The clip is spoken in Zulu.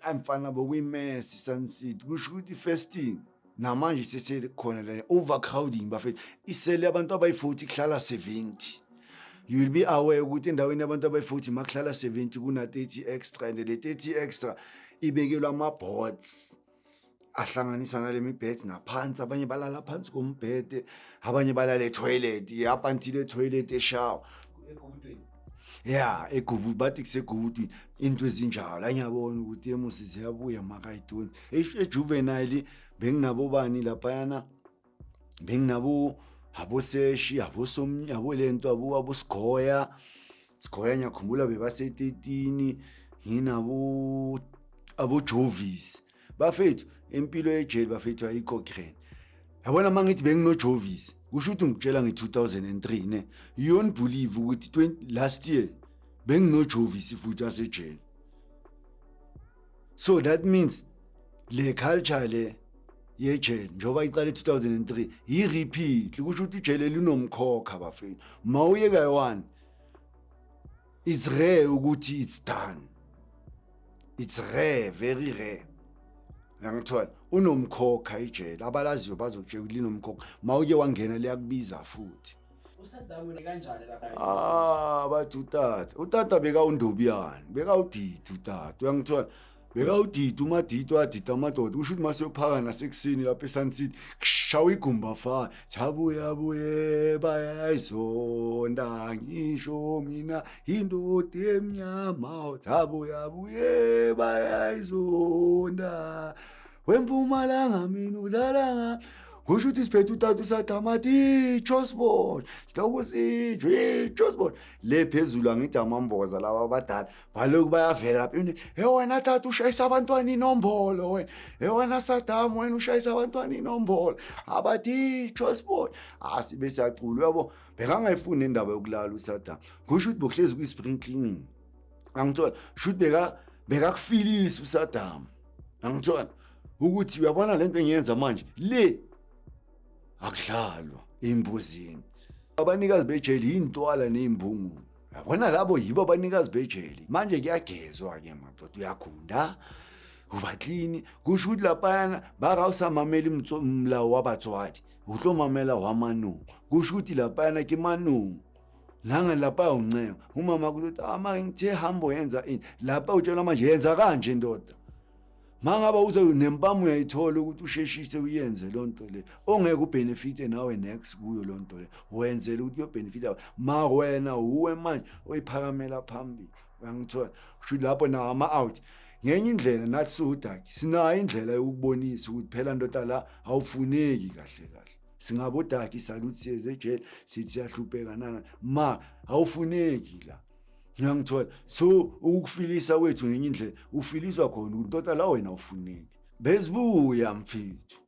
Ayi mfana, bokuyimesi Sun City. Kusho ukuthi first thing namanje sesekhona la overcrowding, bafethu. Isele abantu abayi-40 kuhlala 70. You will be aware ukuthi endaweni yabantu abayi-40 makuhlala 70 kuna 30 extra, and le 30 extra ibekelwa ama-boards ahlanganiswa nale mibhede ngaphansi. Abanye balala phansi kombhede, abanye balala etoilet, up until etoilet eshawa. Egubudweni? Ya, egubu bathi kusegubudwini, into ezinjalo. Angiyabona ukuthi emusi ziyabuya makayidonsi. Ejuvenile benginabo bani laphayana? Benginabo aboseshi, abosomnye, abolento, abo abosigoya sigoya. Ngiyakhumbula bebase-13, nginabo abojovis, bafethu. Impilo yejele, bafethu, ayikho grand. Yabona, uma ngithi benginojovis, kusho ukuthi ngikutshela nge-2003 ne. You won't believe ukuthi 20, last year benginojovis futhi asejele. So that means le culture le yejele, njengoba iqale 2003, i-repeat. Kusho ukuthi ijele linomkhokha, bafethu. Ma uye kayi-one, it's rare ukuthi it's done. It's rare, very rare. Uyangithola? Unomkhokha ijele. Abalaziyo bazokutshela ukuthi linomkhokha. Ma uke wangena, liyakubiza futhi. USaddam wena kanjani lapha? Ah, bathi utata bekawundobiyane, bekawudidi utata, uyangithola? Bekawudidi umadidi, wadida amadoda. Kusho ukuthi mase uyophaka nasekuseni lapha eSun City, kushawa igumba fa thabuya buye bayayizonda, ngisho mina indoda emnyama, thabuya buye bayayizonda, wempumalanga mina udlala nga. Kusho ukuthi siphethe utata uSaddam, athi chosbosh, siloku sitsho ichosbosh le phezulu. Angithi amamboza laba abadala baloku bayavela lapha. He wena tata, ushayisa abantwana inombolo wena. He wena Saddam, wena ushayisa abantwana inombolo. Abathi chosbosh, asibe siyacula, uyabo. Bekangayifuni indaba yokulala uSaddam. Kusho ukuthi bokuhlezi kwi-spring cleaning, angithola? Sho ukuthi bekakufilisa uSaddam, angithola? Ukuthi uyabona lento engiyenza manje le, akudlalwa embuzini. Abanikazi bejele yintwala nezimbungulu, yabona? Labo yibo abanikazi bejele. Manje kuyagezwa-ke, madoda, uyagunda, uba clean. Kusho ukuthi laphayana barawusamameli mlawo wabatswadi, o tlo mamela wa manong. Kusho ukuthi laphayana ke manong nanga lapha uncenga umama kuthi, ama ngithe hambo yenza ini lapha, utshelwa manje yenza kanje, ndoda. Mangaba uze nempama uyayithola ukuthi usheshise uyenze lonto le, ongeke ubenefite nawe next kuyo lonto le, wenzele ukuthi uyobenefita ma wena uwe manje oyiphakamela phambili, uyangithola? Kusho lapho nawo ama-out ngenye indlela. Nathi siwudaki sinayo indlela yokubonisa ukuthi phela ndoda la awufuneki kahle kahle. Singabodaki saluthi siyeze ejele, sithi siyahlupheka nana, ma awufuneki la, uyangithola? So ukufilisa kwethu ngenye indlela ufiliswa khona ukuthi ndoda la wena awufuneki. Bezibuya, mfethu.